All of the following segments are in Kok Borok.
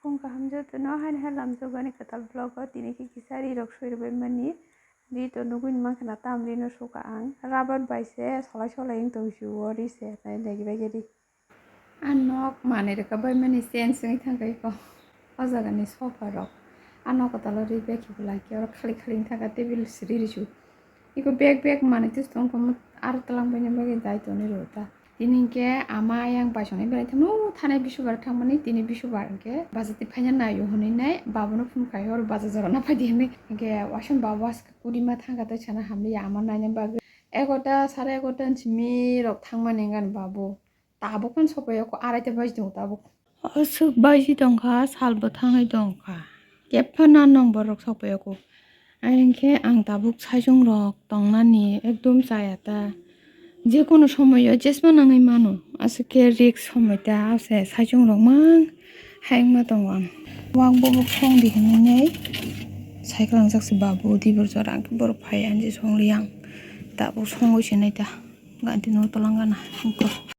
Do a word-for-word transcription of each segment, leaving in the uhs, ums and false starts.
Phung kaham jotono, hani hai lamjokgani kwtal vlog o tini khe kisa ri rok soi rwbaimani. Ri to nugwi mankha na, tam ri no suka ang. Rubber bai se solai solai wng tong si o ri se, nai nai bai khe ri. A nok manwi rwkha bai mani change wngwi thangkha eko. O jaga ni sofa rok. A nok kwtal o ri bai khe belai khe oro khali khali wng thangkha, table siri ri su. Eko bag bag manwi twi tongkha, aro twlang bai ni bagwi dai tonwi rw ta. Tini hinkhe ama ayang bai songni belai thangno thanai bisubar thangmani, tini bisubar hinkhe bajar twi phaina naio hwnwi nai babono phone khai horo, bajar jora na phaidi hwnwi. Hinkhe waisa babu aske kurima thangkha tei sana hamliya ama naina bagwi. Egarota, sare egarota ni simi rok thangmani wngkha ni babu. Tabuk phano sopaiya kho, araita baji tongo tabuk. Aswk baji tongkha, salbo thangwi tongkha. Kepha na nong borok sopaiya kho. Hinkhe ang tabuk saichung rok tongnani ekdom chaya ta. Jekono somoyo chesma nangwi mano. Aswk khe risk somoi ta, ase saichung rok mang hayung ma tongo ang. Wak bubuk song di hinwi nai sai kwlangjak se babu, dibor jora ang khe borok phai ani song li ang. Tabuk songwi se nai ta. Ganti no tolang gana.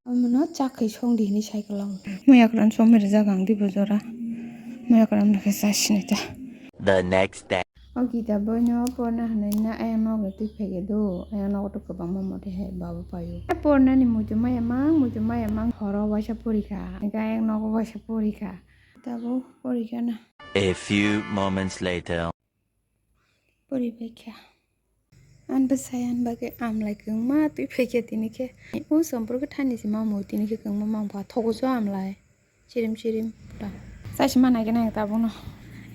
Omono chak khai song di hinwi sai kwlang. Muya kwran somoi rijak ang dibo jora. Muya kwran no khe chai sinai ta. The next day. O Gita boino porna hinwi na ayang nogo twi phai khe do. Ayang nogo to kwbangma mote hai babo paio. Porna ni muitu maya mang, muitu maya mang horo waisa porikha. Hinkhe ayang nogo waisa porikha. Tabuk porikha na. A few moments later. Poribaikha. Ani bwsai ani bagwi amlai kwbangma twi phaikha tini khe. O sompor khe thani se mamwi tini khe kwbangma mangpha thogo so amlai. Chirim chirim ta. Chasima nai khe nai tabukno.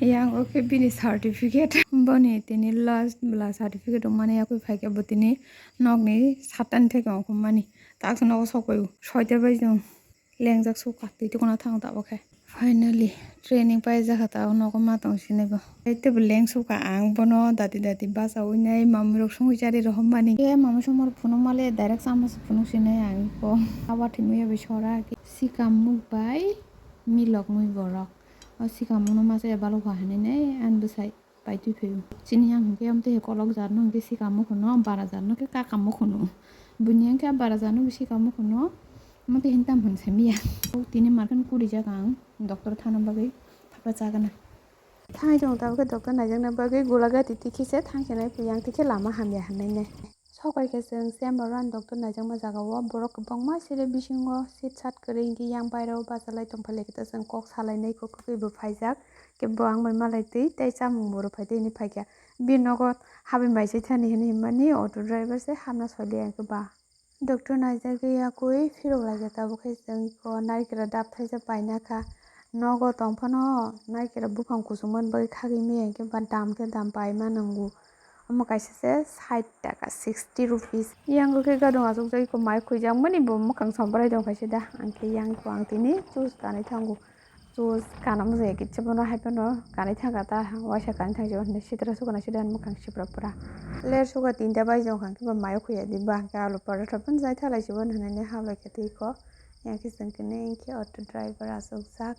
Yang o khe bini certificate. Boni tini last bwla certificate rwmani yakwi phaikha bo tini nokni sattani theke ongkhormani. Taksa nogo sokphai o. Soita bai chwng. Lengjak suka twi tukuna thango tabuk khe. Finally, training paijak kha tabuk nogo ma tong sinai bo. Tei teibo leng suka ang bono dati dati bachawi nai mamwi rok songwi chari rohormani. Khe mamwi songmani phunukma le direct chama se phunuk sinai ang kho. Abo thwimwi bai sora khe. Sikam muk bai milok mui borok. O sikam mukno masa ya balokha hinwi nai ani bwsai. Pai twi phaio. Chini yang hinkhe amtwi kolok jarno hinkhe sikamo khuno, bara jarno khe kakamo khuno. Buini yang khe bara jarno bo sikamo khuno. Amtwi hintam hwn samiya. Tini markhen kuri jak ang doctor thana bagwi thapa chagana. Thangwi tongo tabukhe doctor naijakna bagwi gulagati tikhi se thangsinai phi yang tikhe lama hamya hwnwi nai. Sok bai khe chwng chamber o ani doctor naijakma jaga o borok kwbangma siri bisingo sit sat kwrwi hinkhe yang baireo bachalai tongphai lai khe ta chwng kok salainai kok kwtwi bo phaijak. Khe bo ang bai malai twi tei chamung bo rwphai twi hinwi phaikha. Bini nogo habwi mai se thani hinwi hinmani auto driver se hapna soi liya hinkhe ba. Doctor naijagwi yakwi phirok lai khe tabuk khe chwng iko narikra dap thaisa paina kha. Nogo tong phano narikra buphang kuchukmani bagwi khagwi maya hinkhe ba dam khe dam paima nango. Omo kaisa se sait taka, sixty rupees. Yang khe gadung achukjagwi iko mai khwijakmani bo mwkhang somprai tong khaisa da. Ang khe yang iko ang tini juice kanwi thango. Juice kana mujaya kitsa bono hai phano kanwi thangkha ta. Waisa kanwi thangsi hwnwi sitra sukana sida mwkhang sipra pura. Ler suka tinta bai jong kha khe bo mai khwiya di ba khe alu paratha phano jai thalai si bono hwnwi hap lai khe twi iko. Yang khe chwng khe neng khe auto driver achukjak.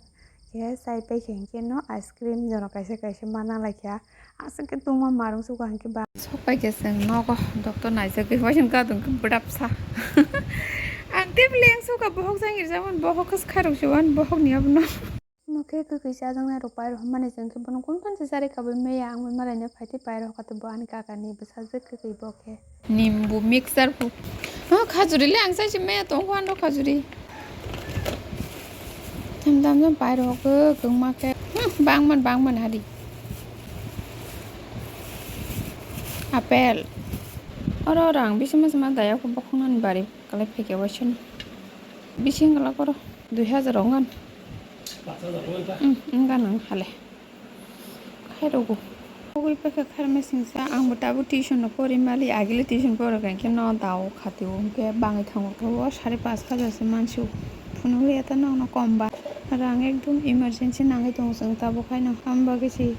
Khe chai pai khe hinkhe no ice cream jono kaisa kaisa mana lai kha. Aswk khe tungma marung suka hinkhe ba. Sok pai khe chwng nogo doctor naijagwi waisa gadung khe bwdapsa. Ang tei beleng suka bohok jang rijak mani bohok khe khairok se uan bohok ni abono. Omo khe kwkwi chajaknai rok pai rok mani chwng khe bono kun phan se chari kabui maya ang bai malai no phai tei pai rok kha tei bo ani kaka ni bwsajwk kwkwi bo khe. Nimbu mixture pu. Ha, khajuri le ang sai se maya tong kho ano khajuri. Tham tham tham pai rok khe kwngma khe. Hmm, bangman bangman hari. Apple. Oro oro ang bising masama daya kho bokhoknani bari kalai phaikhe waisano. Bising kalak oro dui hajar ongkhan. Hmm, wngkha nang hale. Khairogo. Pogwi paikha kharmai singsa, ang bo tabuk tuition no pori mali, agile tuition pori kha, hinkhe no dao khati o, hinkhe bangwi thango khe o sare pash hajar se mansi o. Phunuk liya ta nokno kom ba. Rang ekdom emergency nangwi tongo chwng tabuk haino, amo bagwi se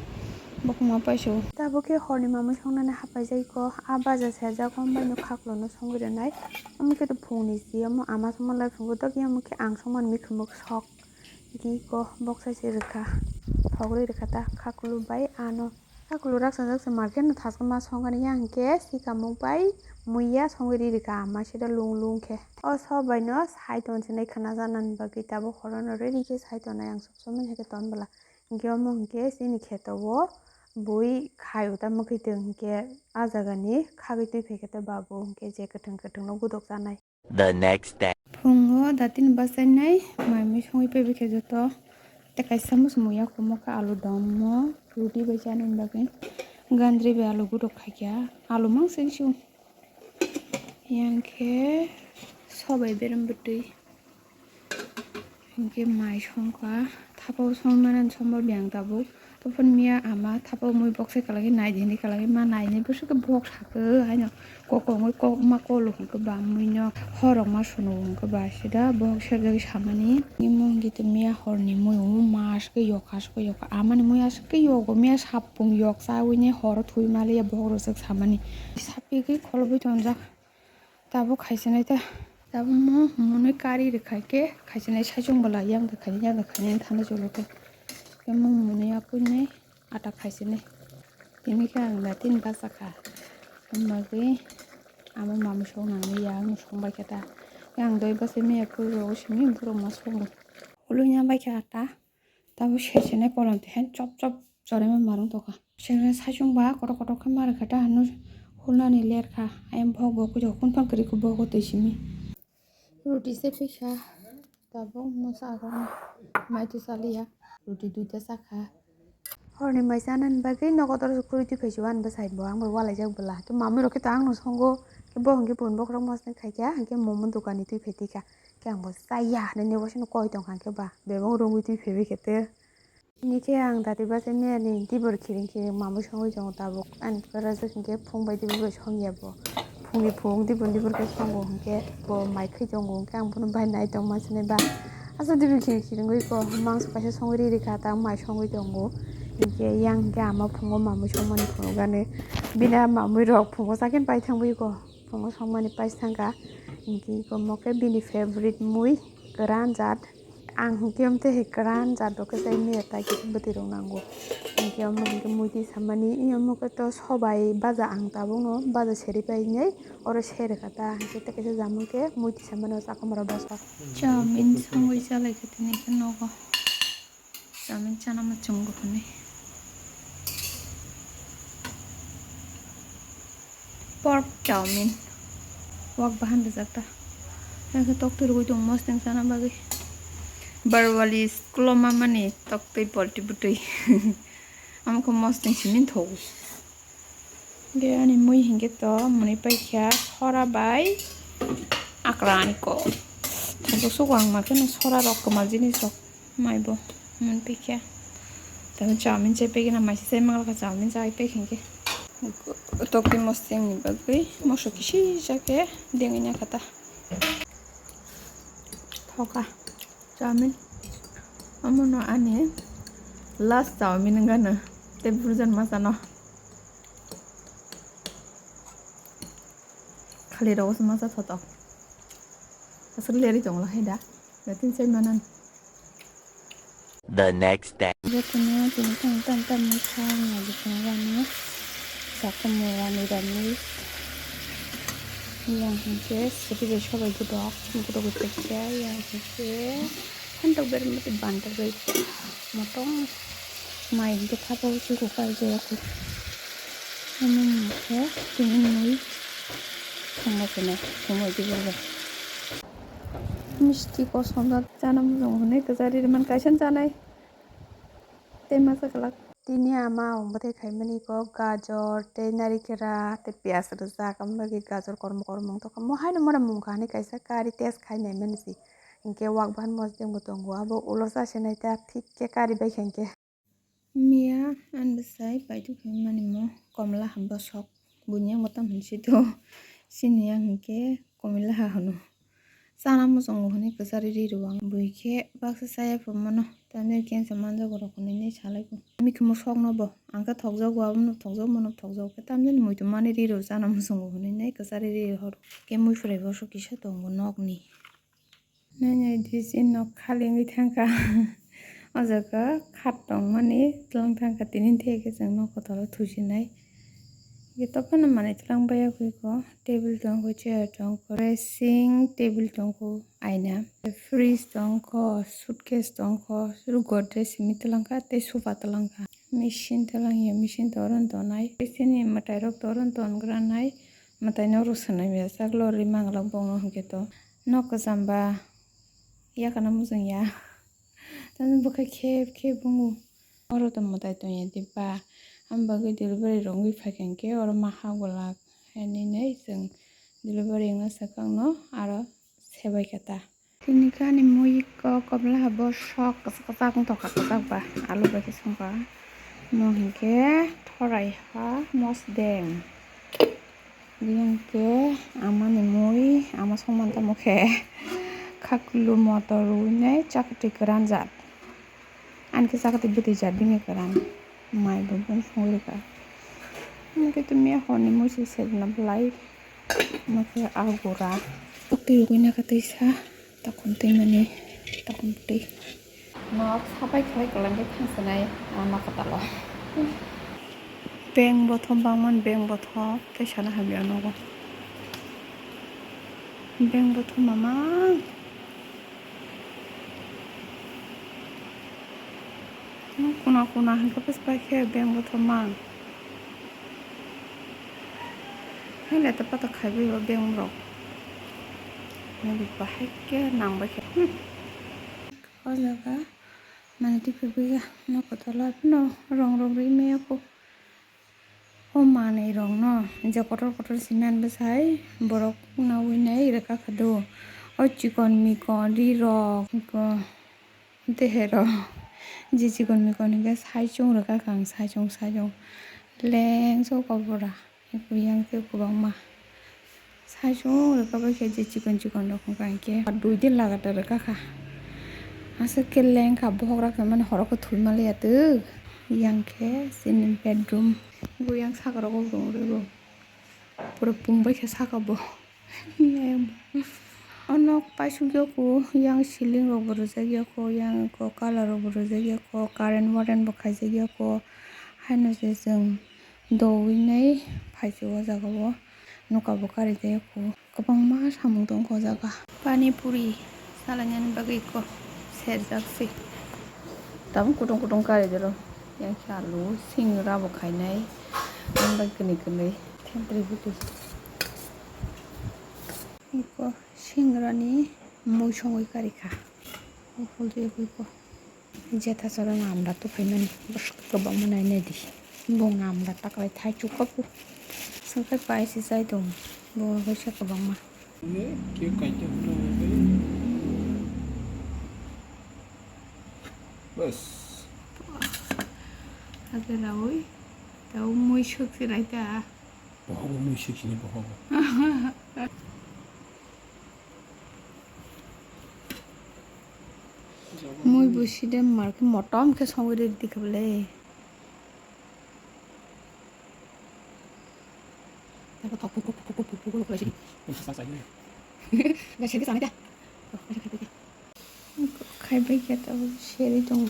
bokhokma paisa o. Tabuk khe horni mamwi songnani hapai jai kho, a baja sejak, omo bai no khaklo no songwi rwnai. Omo khe to phungni si, omo ama songma lai phungo, tokhe omo khe ang songmani mikhumo sok. Giko boksa se rwkha, thogri rwkha ta khakulu bai ano. Khakulu raksa jaksa market no thasma songani yang khe sikamung bai muiya songwi ri rwkha ama sida lung lung khe. O sobai no sai ton sinai khwna janani bagwi tabuk horono ready khe sai tonai ang sob somoi hai khe ton bwla. Hinkhe omo hinkhe chini kheto o bui khai uta mwkhwitwng hinkhe a jaga ni khagwi twi phaikhe ta babu hinkhe je kwthwng kwthwng no gudok chanai. The next day. Phungo datini bachainai mai mui songwi paibaikha joto. Tei kaisa muchung muya kumo khe alu dom mo roti bai chanani bagwi. Gandri bai alu gudok khaikha. Alu mang sing sing. Yang khe sobai berem bwtwi. Hinkhe mai songkha. Thapao songmani ani somba biyang tabuk. Toboni miya ama thapao mui bokse kalagi nai di hinwi kalagi ma nainai bwswk khe bok sakhe haino kok ongwi kok ma kolo hwnkhe ba mui no horok ma suno hwnkhe ba sida bok serjagwi samani. Imo hwnkhe miya horni mui o ma aswk khe yok aswk khe yok amani mui aswk khe yogo miya sapung yok chawi ni horo thwi maliya bok rwchwk samani sapigwi kholobwi tonjak. Tabuk khaisinai ta. Tabuk mo monwi kari rwkha khe khaisinai saichung bwla yang da khaini yang da khaini thanda cholo khe. Khe mo monwi akwinai ata khaisinai. Tini khe ang da tin bachakha. Hwnbagwi amo mamwi song nangli ya ang songbai khe ta. Khe ang doi bachai maya phuru rogo simi borok ma songo. Ului ya bai khe ata. Tabuk sesene kolom twi hai chop chop chorima marwng tongkha. Sesene saichung ba kotor kotor khe ma rwkha ta hwnwi hulnani lerkha. Ayang bohok bohok khe jokon phang kwrwi khe bohok twi simi. Roti se phikha tabuk mosa agam mai twi chaliya. Roti duita chakha. Horni mai chanani bagwi nogo doro kwrwi twi phaisio ani bwsai bo ang bai walaijak bwla. Khe mamwi rok khe to angno songo. Khe bo hwnkhe bun bokhorok mosnwi khaikha hwnkhe momo dukani twi phai tikha. Khe ang bo chaya hinwi nebo sino koi tongkha khe ba bebak rungwi twi phaibai khe te. Tini khe ang dati bachai miyani dibor khiring khiring mamwi songwi tongo tabuk. Ani kwrajak hinkhe phung bai dibor bai songya bo. Phungni phung dibor dibor khe songo hinkhe bo mai khwi tongo hinkhe ang bono bai nai tongma sinai ba. Aswk dibor khiring khiring wi ko mangso kaisa songwi ri rikha ta mai songwi tongo. Hinkhe yang hinkhe ama phungo mamwi songmani phunukgani. Bini a mamwi rok phungo chakhe pai thangwi ko. Phungo songmani pais thangkha. Hinkhe iko mo khe bini favorite mui kwran jat. Ang hinkhe omo tei hai kwran jat rok khe chai maya tai kisa bwtwi rok nango. Hinkhe omo hinkhe mui twi samani, omo khe to sobai baja ang tabukno baja seri painai oro serikha ta. Hinkhe tei kaisa jamung khe mui twi samani o chakma rok bwswk. Chowmin songwi chalaikha tini khe nogo. Chowmin chana muchungo hwnwi. Pork chowmin. Wak bahan rijak ta. Haikhe toktwi rwgwi tongo mosdeng chana bagwi. Barwali school-o mamani toktwi polti bwtwi. Amo khe mosdeng simi thogo. Ge ani mui hinkhe to mwnwi paikha sora bai akrani kok. Thajak sugo ang ma kheno sora rok kwmal jinis rok mai bo mwnwi paikha. Tamo chowmin chai paikhe na maisa chai manglakha chowmin chai paikha hinkhe. Tokti mosdeng ni bagwi moso kisi ja khe dengwi nakha ta. Thoka. Chowmin. Omono ani last chowmin wngkha no. Tei burjan masa no. Khali rogo se masa thotok. Aswk leri tongla hai da. Betin sai manan. The next day. Jotono tini tang tam tam ni kha na bising rani. Sakamo rani rani. Yang hinkhe sidi bai sobai budok. Budok budok khe yang hinkhe. Hantok ber mati bantok bai. Motong mai hinkhe thapa usi kukai jaya khe. Omo hinkhe tini mui thangma khe nai. Thangma di bai. Misti kosom da chana mujung hwnwi kwchari rwmani kaisa chanai tei masa kwlak. Tini ama ang bwthai khaimani kok gajor tei narikera tei piyaj rwjak, amo bagwi gajor kormo kormo wng tongkha. Mo haino mora mungkha hinwi kaisa kari test khai naimani se. Hinkhe wak bahan mosdeng bo tongo, abo ulo chasenai ta thik khe kari bai kha hinkhe. Miya ani bwsai paithuk hinmani mo komla ha bwswk. Buini yang bo tamo hinwi sito. Chini yang hinkhe komila ha hwno. Chana muchungo hwnwi kwchari ri rw ang. Bui khe baksa chaya phuru mano. Tamni khe se manjago rok hwnwi nai salai kho. Mikhumo sokno bo. Ang khe thokjago, abono thokjago, mono thokjago. Khe tamni muitu mani ri rw chana muchungo hwnwi nai kwchari ri rw horo. Khe mui phurai boso kisa tongo nokni. Nai nai di si nok khali wngwi thangkha. O jaga khat tongmani twlang thangkha, tini theke chwng nok kotor o thusinai. Hwnkhe tokphano manwi twlang baiya khe ko, table tongkho, chair tongkho, dressing table tongkho, aina, fridge tongkho, suitcase tongkho, Godrej simi twlangkha tei sofa twlangkha. Machine twlangya, machine to oro tongnai. Tei chini mwtairok to oro tongranai, mwtaino rw swnamya, chaklo rwi manglak bono hwnkhe to. Nok kwcham ba yakana mujungya. Tamni bwkha khep khep wngo. Oro to mwtai tongya diba? Aboni bagwi delivery rok wngwi phaikha hinkhe oro ma ha gwlak hinwi chwng delivery wngna swkang no aro sebaikha ta. Tini khe ani mui kok kobla habo sok kwchak kwchak wng tongkha, kwchak ba alu bai khe songkha. Mo hinkhe thorai ha mosdeng. Biyang khe amani mui, ama songmani tamo khe khaklu motor rwinai chakti kwran jat. Ani khe chakti bwtwi jat bini kwran. Mai bo bung songwi rwkha. Hwnkhe to miya horni mui se serna belai. Omo khe agura. Twi rwgwi nakha twisa. Takhum twi mani, takhum twi. Nok sapai khlai kwlangwi thangsinai lama kwtalo. Beng bothom bangmani, beng bothom tei sana hamya nogo. Beng bothom mamang. Kuna kuna hwnkhe bwsbai khe beng bothom mang. Hai leta pata khaibai o beng rok. Nang bahai khe nang bai khe. Hmm. O jaga mane twi phaibai ya. No kotor la no rong rong ri me ko. O manwi rok no je kotor kotor cement bwsai borok nawi nai rwkha kha do. O chikon mikon ri rok. Tei hero je chikon mikon hwnkhe saichung rwkha kha ang, saichung saichung lengso kobora yang tei kwbangma saichung rwkha bai khe je chikon chikon rok hwnkha hinkhe dui din lagatar rwkha kha. Aswk khe lengkha bohok rok mani horo khe thwi manliya twk. Yang khe chini bedroom bo yang saka rogo rwng rwgo. Pura pung bai khe saka bo. O nok paisuk ya ko, yang ceiling rok bo rijak ya ko, yang ko colour rok bo rijak ya ko, current warren bo khaijak ya ko. Haino se chwng doui nai phai se o jaga o, noka bo kari jak ya ko. Kwbangma samung tong kha o jaga. Pani puri salainani bagwi ko serjak se. Tabuk kutung kutung kari doro. Yang khe alu, singra bo khainai. Ang bai kwnwi kwnwi thentwrwi bwtwi. Iko singrani mui songwi karikha. O hwlde iko. Jeta chwla namda tubui mani. Bwswk kwbangma nainai di. Bo namda taklai thai chukha pu. Sengkhe pai se chai tongo. Bo waisa kwbangma. Bas. Ake rawi. Tau mui suk se nai ta. Bohogo mui sik sini bohogo. Mui bo side mar khe motom khe songwi rw di khe bwle. Khaibai khe tabuk serwi tongo.